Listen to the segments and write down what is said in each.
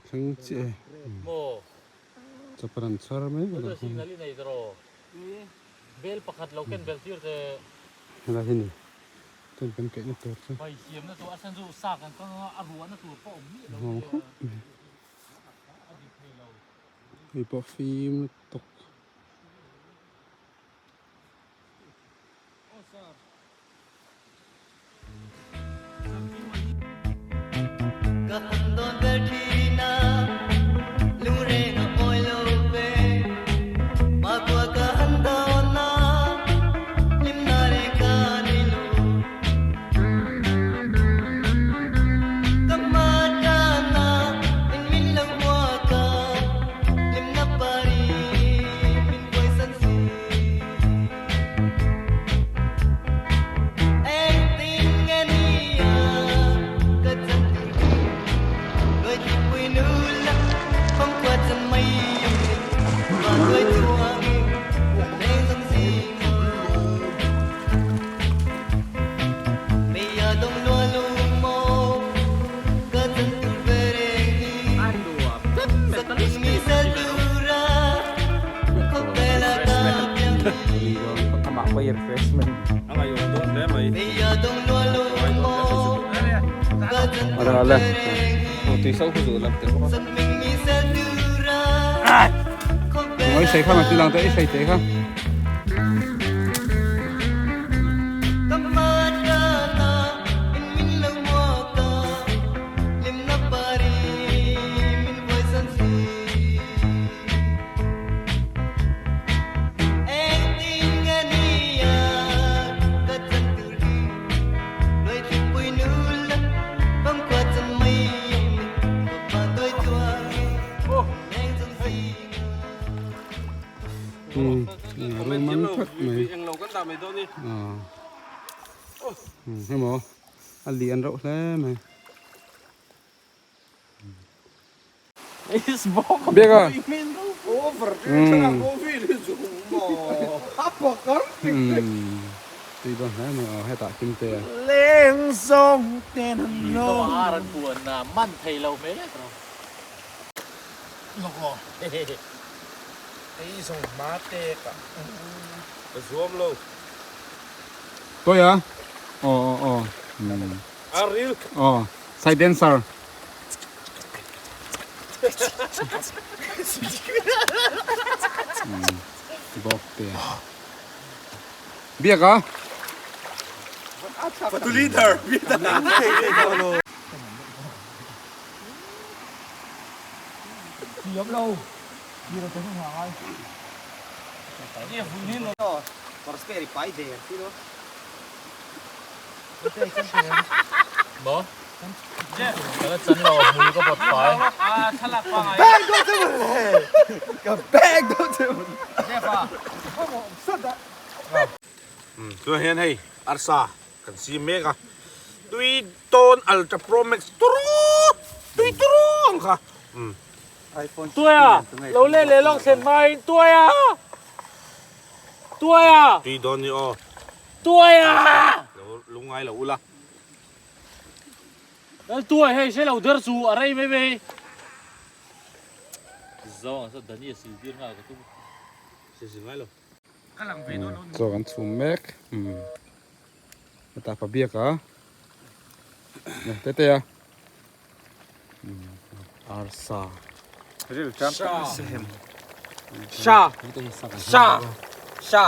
Thleng chiah e. Chapal an chhar mai bawk a. Helai hi ni tent kan keihna tur chu. Nuam khawp mai. Hei pawh fim lutuk. Ôi sei kha mà tôi đang tới sei thế kha. Roman thawt mai hemaw a lian reuh hle mai biak a tui dawn hle mai aw hetah kim te a Tôi à? Ồ ồ ồ. Ồ, side dancer. Bawk te. Biak a? Leader. Chuan hian hei arsa kan siam mek a tui tawn ultra pro max turu tui turu ang kha Tuaia lo leh leh lawk thlen hmain Tuaia Tuaia tui dawn ni aw Tuaia lo lungngai lo ula Lal Tuai hei hre lo der chu a rei mai mai Zawng sa Dani a sil tir nghal ka tum sil sil ngai lo Chaw kan chhum mek hetah pa biak a tete a arsa sha sha sha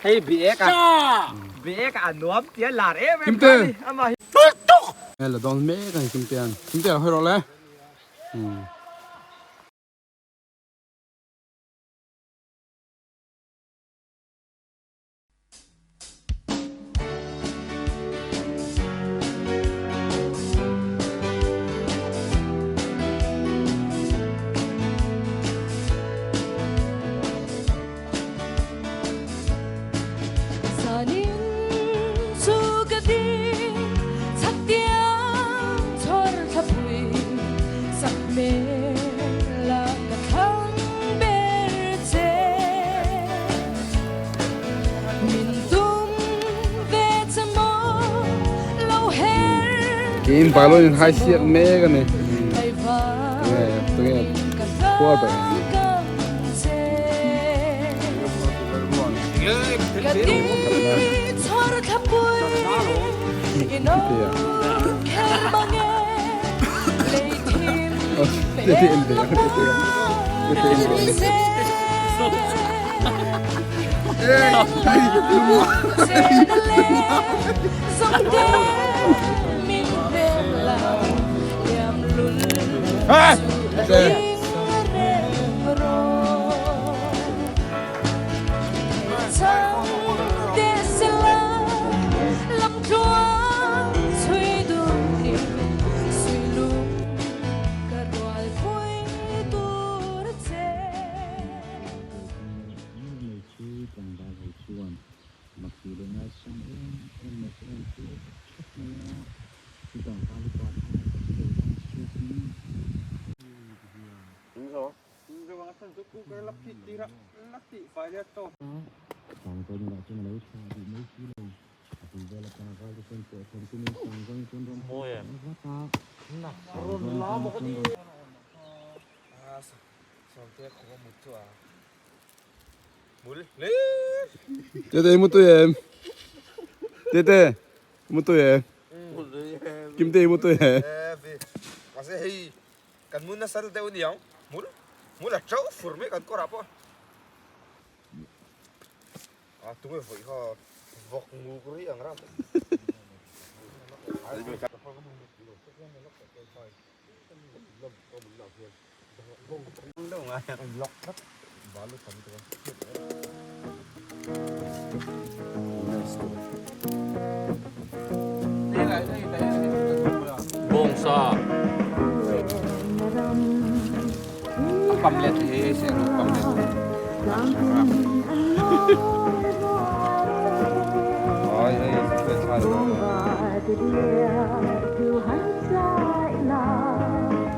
hei biek a biek a nuam tia lar em em Kimte ama la dawn mek a ni Kimte an Kimte a hawi rawh le. Tiin ballon in hai siak mek a ni. Enge khuar ber ang Tete mu tui em? Tete mu tui em? Kimte mu tui em? Kan mu nasa deuh aniang mul mul a teuh fur mai kan kawrah pawh a tunge vawi kha vawk nguk rih ang ram. Bawngsa. A pamlet hi se ru pamlet. Ai ai Hãy subscribe cho kênh Ghiền Mì Gõ Để không bỏ lỡ